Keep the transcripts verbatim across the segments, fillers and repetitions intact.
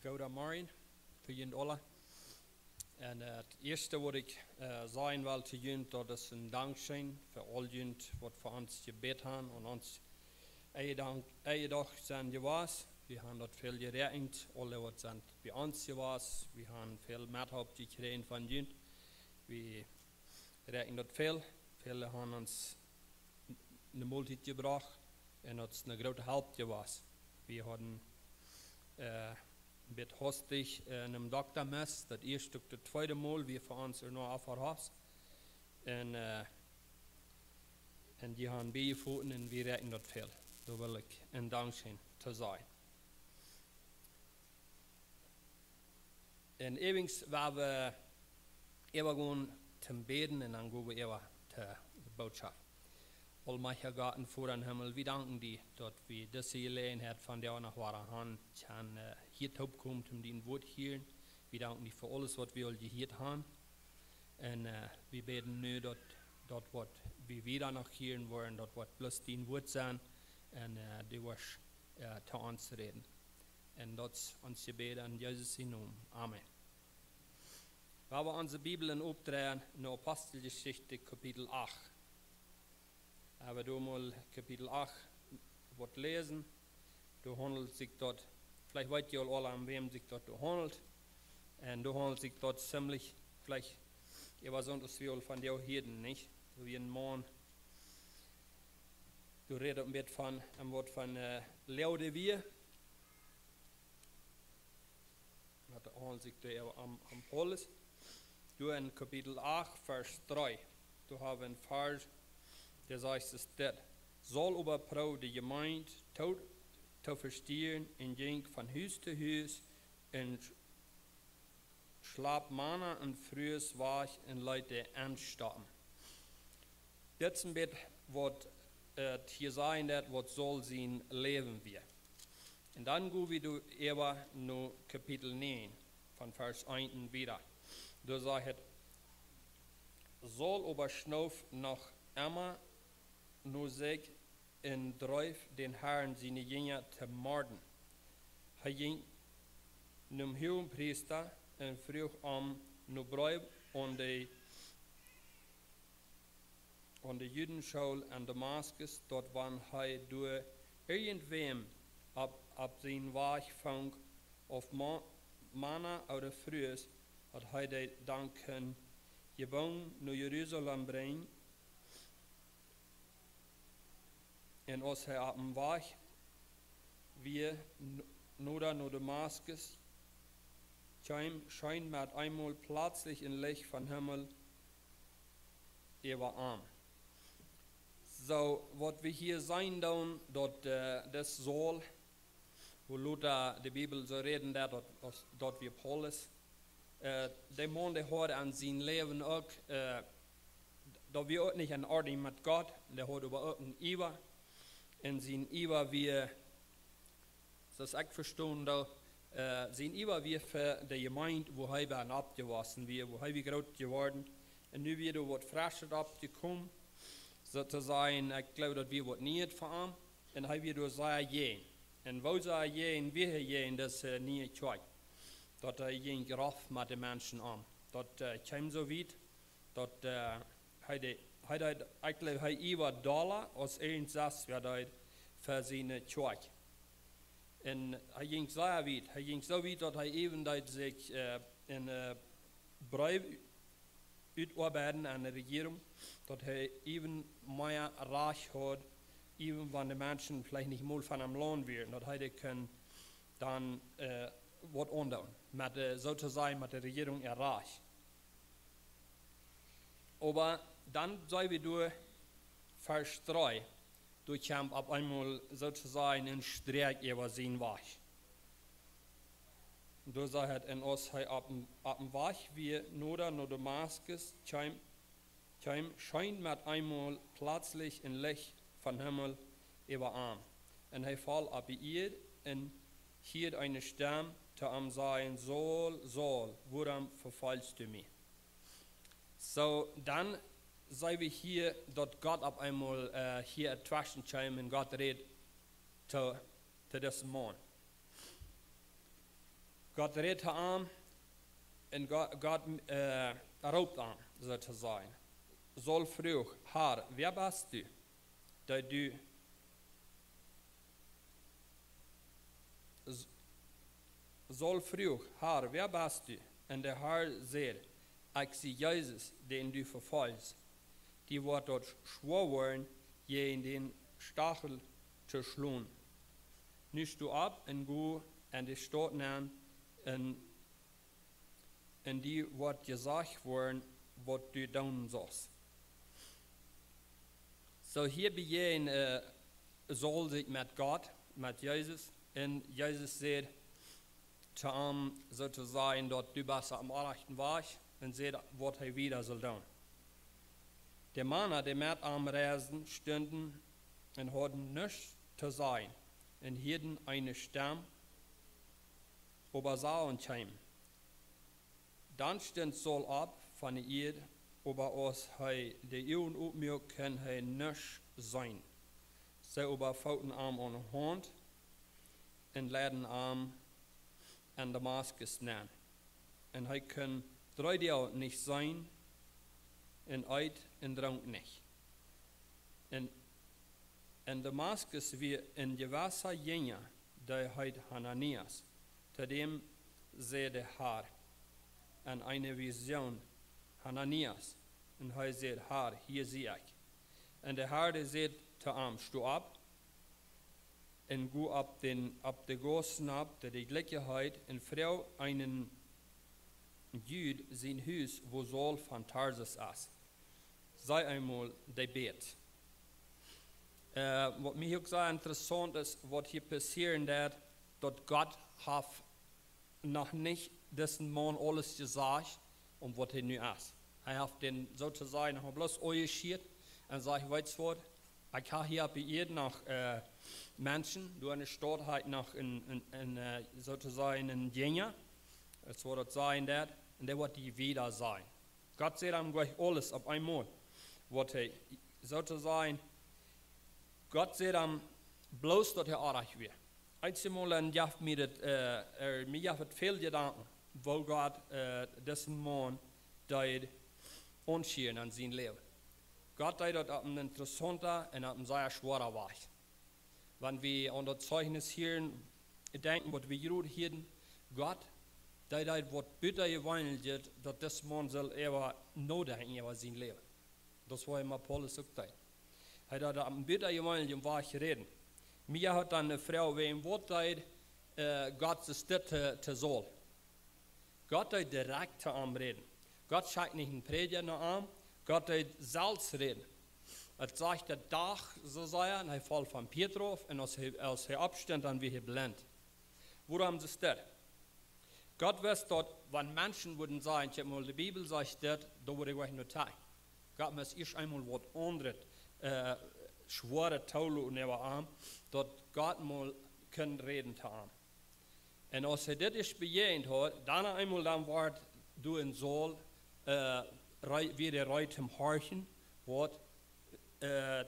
Gooden Morjen fa junt aule. Un, äh, daut ieeschte waut ekj, äh, sajen well to junt, daut es een Dankscheen fa aul junt waut fa ons jebät han un ons ea Dank, ea Dank sent jewast. Wie han daut väl jeräakjent, aule waut sent bie ons jewast. Wie han väl Methilp jekjräajen von junt. Wie räakjnen daut väl. Väle han ons eene Moltiet jebrocht un daut es eene groote Help jewast. Wie hauden, äh, een bät hastich, äh, eenen Dokta mist, daut ieeschte uk daut tweede Mol, wie fa ons noch Afar haft. Un, äh, un dee han bie jefoten un wie räakjnen daut väl. Doa well ekj een Dankscheen to sajen. Un äwent woa wie äwagonen toom bäden un dan go wie äwa to de Bootschoft. Aulmajchtja Gott un Voda em Himmel, wie danken die, daut wie dise Jeläajenheit vondoag noch wieren han, kjennen, äh, hia toopkomen, om dien Wuat hieren. Wie danken die fa aules waut wie aul jehieet han. Un, äh, wie bäden nu daut, daut waut wie wieda noch hieren woaren, daut woat bloos dien Wuat sennen. Un, äh, du woascht, äh, to ons räden. Un daut es ons Jebäd en Jesus sienen Nomen. Amen. Wie haben onse Bibeln opdreien no Aposteljeschicht Kapitel acht. Wie woaren doa mol Kapitel acht waut läsen. Doa haundelt sikj daut, veleicht weet jie aul, aule, om wäm sikj daut doa haundelt. Un doa haundelt sikj daut ziemlich, veleicht, jie weeten, aus wie aul von dee hieeden, nich? Doa wia een Maun, doa rät daut een bät von, om waut von, äh, Leew wia. Daut haundelt sikj doa om, om Paulus. Doa en Kapitel acht, Varsch dree. Doa haben wie een Varsch, dee sajcht es dit: Saul oba proowd de Jemeent to, to vestieren un jinkj von Hus to Hus un sch-, schlept Mana un Frues wajch un leet dee enstoppen. Dit es een bät waut, äh, hia sajen deit, waut Saul sien Läwen wia. Un dan go wie doa äwa no Kapitel näajen, von Varsch eent un wieda. Doa sajcht et: Saul oba schnoof noch emma no sikj un dreef dän Harn siene Jinja to morden. Hee jinkj nom Huagenpriesta un fruach am no Breew aun de, aun de Judenschool en Damaskus, daut wan hee doa irjentwäm opp, opp sienen Wajch funk, auf Ma-, Mana ooda Frues, daut hee dee dan kunn jebungen no Jerusalem brinjen. Un aus hee oppem Wajch wia, n-, noda no Damaskus kjeem, scheen met eemol pletslich een Licht vom Himmel äwa am. Soo, waut wie hia seenen doonen, daut, äh, dis Saul, woo lota de Bibel soo räden deit, daut, aus, daut wia Paulus. Äh, dee Maun, dee haud en sien Läwen uk, äh, daut wia uk nich en Ordnunk met Gott, dee haud oba uk een Iewa. Un sien Iewa wia, soo aus ekj vestonen doo, äh, sien Iewa wia fa de Jemeent, woo hee bie oppjewossen wia, woo hee wia groot jeworden. Un nu wia doa waut Freschet oppjekomen, soo to sajen, ekj gleew, daut wia waut Nieet fa am. Un hee wia doa sea jäajen. Un woo sea jäajen wia hee jäajen dise niee Kjoakj, daut hee jinkj roff met de Menschen om. Daut, äh, kjeem soo wiet, daut, äh, hee deed, hee deed, ekj gleew, hee iewa dolla aus irjent sest wäa deed fa siene Kjoakj. Un hee jinkj sea wiet. Hee jinkj soo wiet, daut hee äwen deed sikj, äh, een, äh, Breef utoabeiden aun de Rejierunk, daut hee äwen mea Rajcht haud, äwen wan de Menschen veleicht nich mol von am Launt wieren, daut hee dee kunn dan, äh, waut aundoonen, met de, soo to sajen, met de Rejierunk äa Rajcht. Oba dan seenen wie doa Varsch dree, doa kjemt opp eemol, soo to sajen, een Sträakj äwa sien Wajch. Doa sajcht et: Un aus hee oppem, oppem Wajch wia noda no Damaskus, kjeem, kjeem, scheen met eemol pletslich een Licht vom Himmel äwa am. Un hee foll opp de Ieed un hieed eene Stemm to am sajen: Saul, Saul, wuarom vefolchst du mie? Soo, dan seenen wie hia, daut Gott opp eemol, äh, hia tweschen kjeem un Gott rät to, to disen Maun. Gott rät to am un Gott, Gott äh, roopt am, soo to sajen. Saul fruach: "Herr, wäa best du?" Daut du S-, Saul fruach: "Herr, wäa best du?" Un de Herr säd: "Ekj sie Jesus, dän du vefoljst. Die woat daut schwoa woaren, jäajen dän Stachel to schlonen. Nu sto opp un go en de Staut nenn, un, un die woat jesajcht woaren, waut du doonen saust." Soo hia bejäajent äh, Saul sikj met Gott, met Jesus. Un Jesus säd to am, soo to sajen, daut du best oppem rajchten Wajch, un säd, waut hee wieda sull doonen. De Mana, dee met am reisden, stunden un hauden nuscht to sajen, un hieeden eene Stemm, oba Saul kjeem. Dan stunt Saul opp von de Ieed, oba aus hee de Uagen opmuak, kunn hee nuscht seenen. See oba footen am aun de Haunt un leiden am en Damaskus nenn. Un hee kunn dree Doag nich seenen, un eet un drunk nich. Un en Damaskus wia een jewessa Jinja, dee heet Hananias. To däm säd de Herr en eene Visioon: "Hananias." Un hee säd: "Herr, hia sie ekj." Un de Herr, dee säd to am: "Sto opp un go opp dän, opp de Gauss nopp, dee de Jlikje heet, un froag eenen Jud sien Hus, wua Saul von Tarsus es. See eemol, dee bät." Äh, waut mie uk sea interessaunt es, waut hia passieren deit, daut Gott haft noch nich disen Maun aules jesajcht, om waut hee nu es. Hee haft dän, soo to sajen, noch bloos aunjeschieet un sajcht: "Weetst waut? Ekj hab hia opp de Ieed noch äh, Menschen, doa en de Staut hab ekj noch een, een, een äh, soo to sajen, een Jinja." Daut es waut daut sajen deit. Un dee woat die wieda sajen. Gott sajcht am jlikj aules opp eemol. Waut hee, soo to sajen, Gott sajcht am bloos, daut hee oajch wia. Eenjemol dan jeft mie daut, äh, äh, mie jeft daut väl Jedanken, woo Gott äh, disen Maun deed aunschieren en sien Läwen. Gott deed daut opp een interessaunta un opp een sea schwoara Wajch. Wan wie aun daut Zeichnis hia denkjen, waut wie jrod hieeden, Gott, dee deed waut butajeweenlichet, daut dis Maun sull äwa nodenkjen äwa sien Läwen. Daut es waut Paulus uk deed. Hee deed opp een butajeweenlichen Wajch räden. Mie haud dan eene Froag wäajen waut deed äh, Gott soo dit to, to Saul. Gott deed direkt to am räden. Gott schekjt nich eenen Prädja no am, Gott deed selfst räden. Et sajcht, de Dach, soo säd hee, un hee foll von Petra auf, un aus hee, aus hee oppstunt, dan wia hee blint. Wuarom es daut? Gott wist daut, wan Menschen wudden sajen: "Kjikj mol, de Bibel sajcht dit", dan wudd hee nich no trakjen. Gott must ieescht eemol waut aundret, äh, schwoaret toloten äwa am, daut Gott mol kunn räden to am. Un aus hee dit ieescht bejäajent haud, dan eemol dan wort doa en Saul, äh, rei-, wia hee reed toom horchen, waut äh,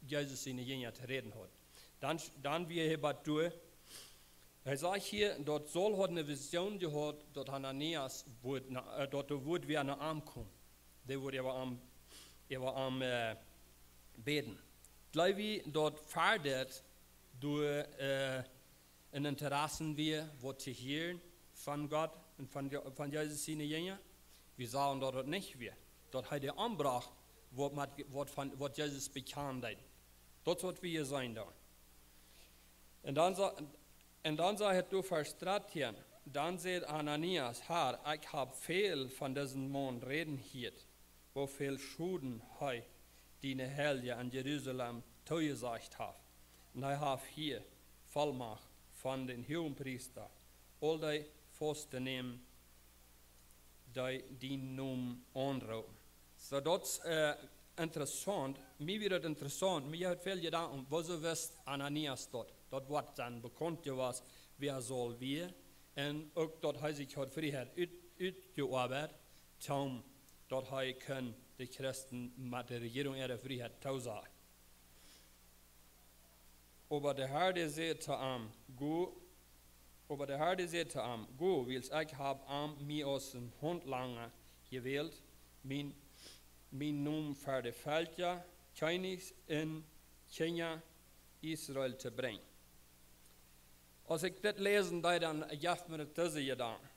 Jesus siene Jinja to räden haud. Dan, dan wia hee bie doa. Hee sajcht hia, daut Saul haud eene Visioon jehaut, daut Hananias wudd no, äh, daut doa wudd wäa no am komen. Dee wudd äwa am, äwa am äh, bäden. Jleew wie, daut ver dit doa äh, een Interesse wia, waut to hieren von Gott un von, von Jesus siene Jinja? Wie sagen, daut et nich wia. Daut hee dee ombrocht, waut, met, waut, von, waut Jesus bekjanen deed. Daut es waut wie hia seenen dan. Un dan sa-, un dan sajcht et doa Varsch dartieen: Dan säd Hananias: "Herr, ekj hab väl von disen Maun räden jehieet, woo väl Schoden hee diene Heilje en Jerusalem toojesajcht haft. Un hee haft hia Vollmacht von dän Huagenpriesta, aul dee faust to nämen, dee dienen Nomen aunroopen." Soo, daut es äh, interessaunt. Mie wia daut interessaunt. Mie haud väl Jedanken, wuarom wist Hananias daut? Daut wort dan bekaunt jewast, wäa Saul wia. Un uk daut hee sikj haud Frieheit ut-, utjeoabeit, toom daut hee kunn de Christen met de Rejierunk äare Frieheit toosajen. Oba de Herr, dee säd to am: "Go Oba de Herr säd to am: Go, wiels ekj hab am mie aus een Hauntlanga jewält, mien, mien Nomen ver de Velkja, Kjennichs un Kjinja Israel to brinjen. Aus ekj dit läsen deed, dan jeef mie daut dise Jedanken.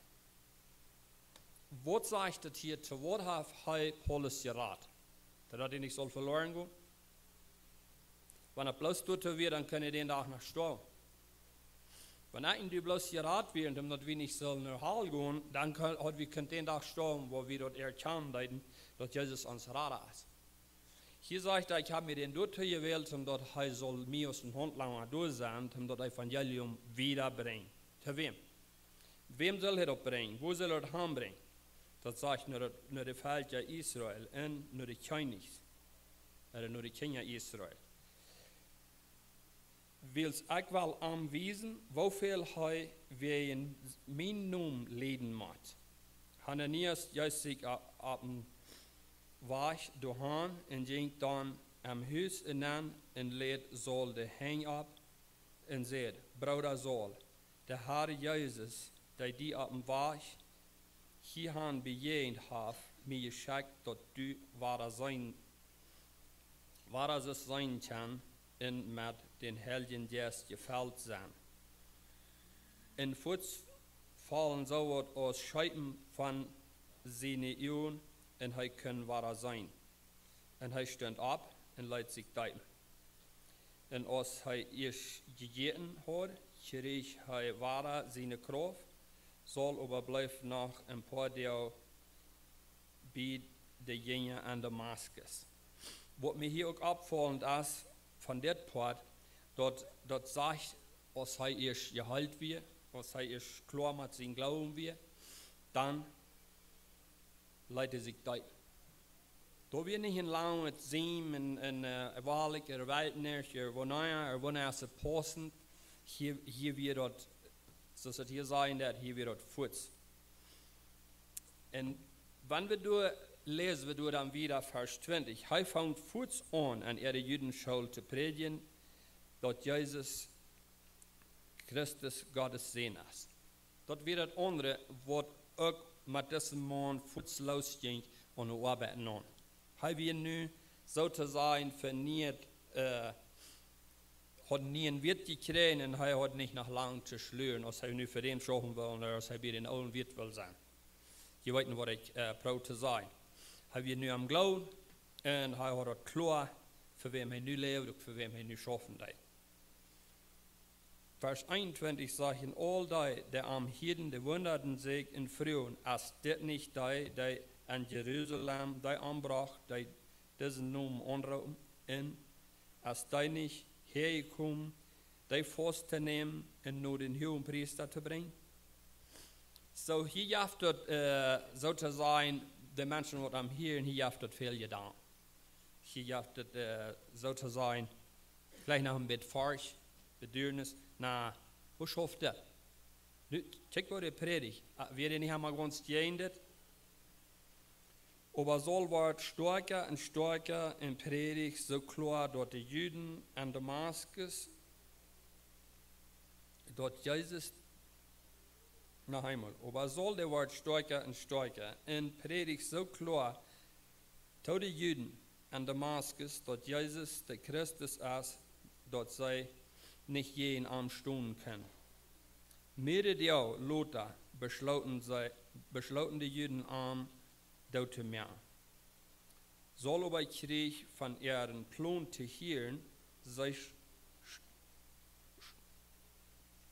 Waut sajcht daut hia, to waut haft hee Paulus jerat? Daut hee nich sull veloaren gonen? Wan et bloos doatoo wia, dan kunn hee dän Dach noch stoawen. Wan ekj un du bloos jerat wieren, daut wie nich sullen no Hal gonen, dan kunn, haud wie kunt dän Dach stoawen, wua wie daut erkjanen deeden, daut Jesus ons Rada es. Hia sajcht hee: Ekj hab mie dän doatoo jewält, om daut hee sull mie aus een Hauntlanga doa sennen, om daut Evangelium wiedabrinjen. To wäm? Wäm sull hee daut brinjen? Wua sull hee daut hanbrinjen? Daut sajcht, no de, no de Velkja Israel un no de Kjennichs, ooda no de Kjinja Israel. Wiels ekj well am wiesen, woo väl hee wäajen mienen Nomen lieden mott. Hananias jeef sikj opp, opp dän Wajch doahan un jinkj dan em Hus enenn un läd Saul de Henj opp un säd: Brooda Saul, de Herr Jesus, dee die opp dän Wajch hiehan bejäajent haft, mie jeschekjt, daut du wada seenen, wada sust seenen kjennen un met dän Heiljen Jeist jefelt sennen. Un fuaz faulen soo waut aus Scheepen von siene Uagen, un hee kunn wada seenen. Un hee stunt opp un leet sikj deepen. Un aus hee ieescht jejäten haud, kjrieech hee wada siene Krauft. Saul oba bleef noch een poa Doag bie de Jinja en Damaskus. Waut mie hia uk oppfaulent es von dit Poat, daut, daut sajcht, aus hee ieescht jeheelt wia, aus hee ieescht kloa met sienen Gloowen wia, dan leet hee sikj deepen. Doa wia nich een langet Siemen un, un, äh, Wolkj ooda Weltnis ooda wanea, ooda wanea es et paussent. Hia, hia wia daut, soo aus et hia sajcht, daut hia wia daut fuaz. Un wan wie doa läsen, wie doa dan wieda Varsch twintich. Hee funk fuaz aun, en äare Judenschool to prädjen, daut Jesus Christus Gottes Sän es. Daut wia daut aundre, waut uk met disen Maun fuaz losjinkj aun de Oabeit naun. Hee wia nu, soo to sajen, veniet, äh, haud een nieen Wieet jekjräajen un hee haud nich noch lang to schluren, aus hee nu fa däm schaufen wull, ooda aus hee bie dän oolen Wieet wull sennen. Jie weeten, waut ekj, äh, proow to sajen. Hee wia nu aum Gloowen un hee haud daut kloa, fa wäm hee nu läwd, uk fa wäm hee nu schaufen deed. Varsch eenuntwintich sajcht: Un aul dee, dee am hieeden, dee wundaden sikj un fruagen: Es dit nich dee, dee en Jerusalem dee ombrocht, dee disen Nomen aunroopen? Un es dee nich häajekomen, dee faust to nämen un no dän Huagenpriesta to brinjen? Soo, hia jeft daut, äh, soo to sajen, de Menschen, waut am hieeden, hia jeft daut väl Jedanken. Hia jeft daut, äh, soo to sajen, veleicht noch een bät Forcht, Beduanis. Na, woo schauft daut? Nu, kjikj, woo dee prädicht. Ah, wia dee nich emol gaunz jäajen dit? Oba Saul wort stoakja un stoakja un prädicht soo kloa daut de Juden en Damaskus, daut Jesus, noch eemol. Oba Saul, dee wort stoakja un stoakja un prädicht soo kloa to de Juden en Damaskus, daut Jesus de Christus es, daut see nich jäajen am stonen kunnen. Mearere Doag lota beschloten see, beschloten de Juden, am doot to moaken. Saul oba kjrieech von äaren Plon to hieren. See st-, st-, st-,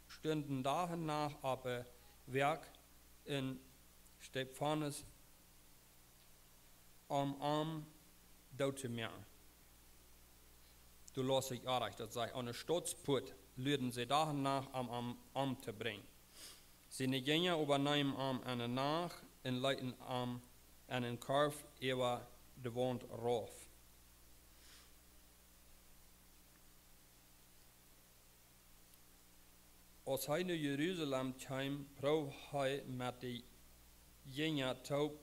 stunden Dach un Nacht opp de Wajch un Stefanus, om am doot to moaken. Doa läs ekj oajch, daut sajcht: Aun de Stautspuat luaden see Dach un Nacht, om am omtobrinjen. Siene Jinja oba neemen am enne Nacht un leeten am en een Korf äwa de Waunt rauf. Aus hee no Jerusalem kjeem, proowd hee met de Jinja toop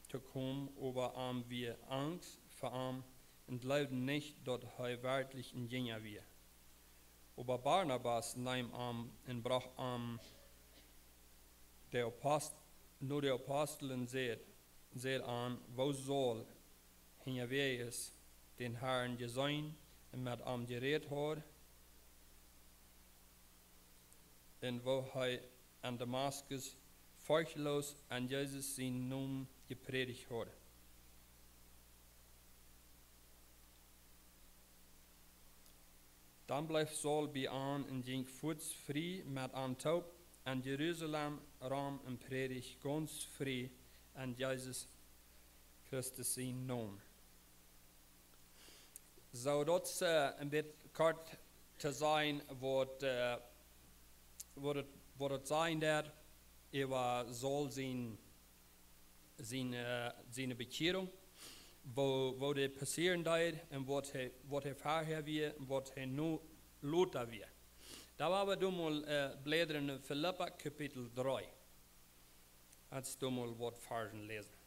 to komen, oba an wia angst fa am un jleewden nich, daut hee werkjlich een Jinja wia. Oba Barnabas neem am un brocht am De Apostel, no de Apostel säd, säd an, woo Saul hinjawäajes dän Harn jeseenen un met am jerät haud, un woo hee en Damaskus forchtloos en Jesus sienen Nomen jeprädicht haud. Dan bleef Saul bie an un jinkj fuaz frie met an toop en Jerusalem rom un prädicht gaunz frie en Jesus Christus sienen Nomen. Soo, daut es, äh, een bät kort to sennen waut, äh, waut et, waut et sajen deit äwa Saul sien, sien, äh, siene Bekjierunk, woo, woo dit passieren deed un waut hee, waut hee verhäa wia un waut hee nu lota wia. Dan woa wie dan mol, äh, bläden en Filippa Kapitel dree. Latst du mol waut Varschen läsen.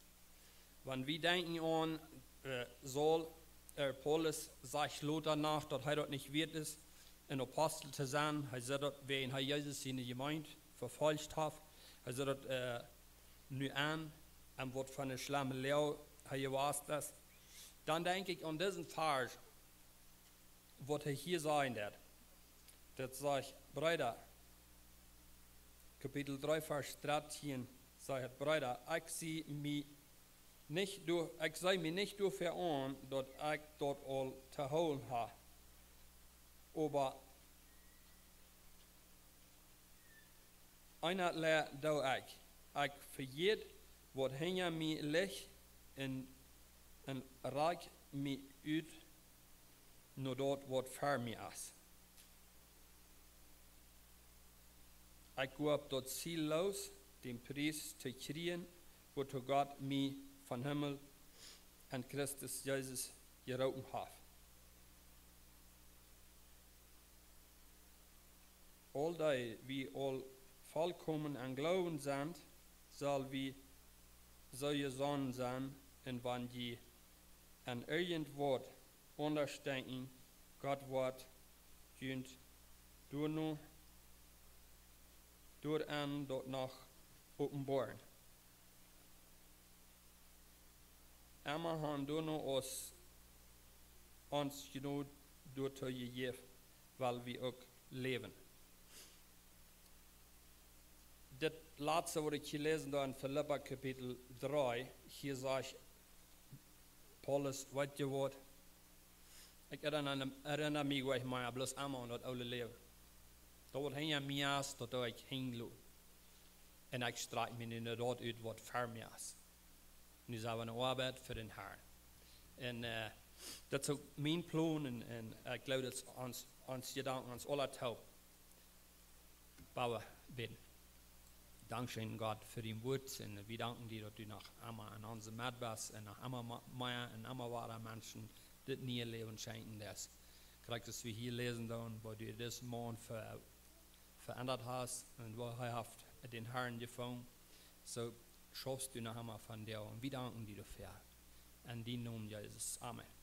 Wan wie denkjen aun, äh, Saul, äh, Paulus sajcht lota noch, daut hee daut nich wieet es, een Apostel to sennen. Hee sajcht daut, wäajen hee Jesus siene Jemeent vefolcht haft. Hee sajcht daut, äh, nu aun, un waut fa eene schlemme Loag hee jewast es. Dan denkj ekj aun disen Varsch, waut hee hia sajen deit. Daut sajcht, Breeda, Kapitel dree, Varsch dartieen, sajcht, Breeda, ekj sie mie nich doa, ekj see mie nich doafäa aun, daut ekj daut aul to hoolen hab. Oba eent doo ekj, ekj vejät, waut hinja mie licht, un, un rakj mie ut no daut, waut ver mie es. Ekj go opp daut Ziel loos, dän Pries to kjrieen, woatoo Gott mie vom Himmel en Christus Jesus jeroopen haft. Aul dee, wie aul volkomen em Gloowen sent, sell wie soo jesonnen sennen, un wan jie aun irjent waut aundasch denkjen, Gott woat junt doano, doaraun daut noch openboaren. Emma han doano aus ons Jnod doatoo jejäft, wiels wie uk läwen. Dit latste, waut ekj hia läsen doo en Filippa Kapitel dree, hia sajcht Paulus, weetst du waut? Ekj erinna, erinna mie, woo ekj mie bloos emma aun daut oole Läwen. Daut waut hinja mie es, daut doo ekj hinjen loten. Un ekj strakj mie nu no daut ut, waut ver mie es. Nu sent wie aune Oabeit fa dän Harn. Un, äh, daut es uk mien Plon un, un ekj jleew, daut es ons, ons Jedanken, ons aula toop. Woa wie bäden. Dankscheen, Gott, fa dien Wuat. Un wie danken die, daut du noch emma aun onse Medd best un noch emma ma-, mea un emma wada Menschen dit niee Läwen schenkjen deist. Krakjt aus wie hia läsen doonen, woo du disen Maun ve-, veendat hast un woo hee haft dän Harn jefungen. Soo schaufst du noch emma vondoag. Un wie danken die doafäa. En dienen Nomen, Jesus. Amen.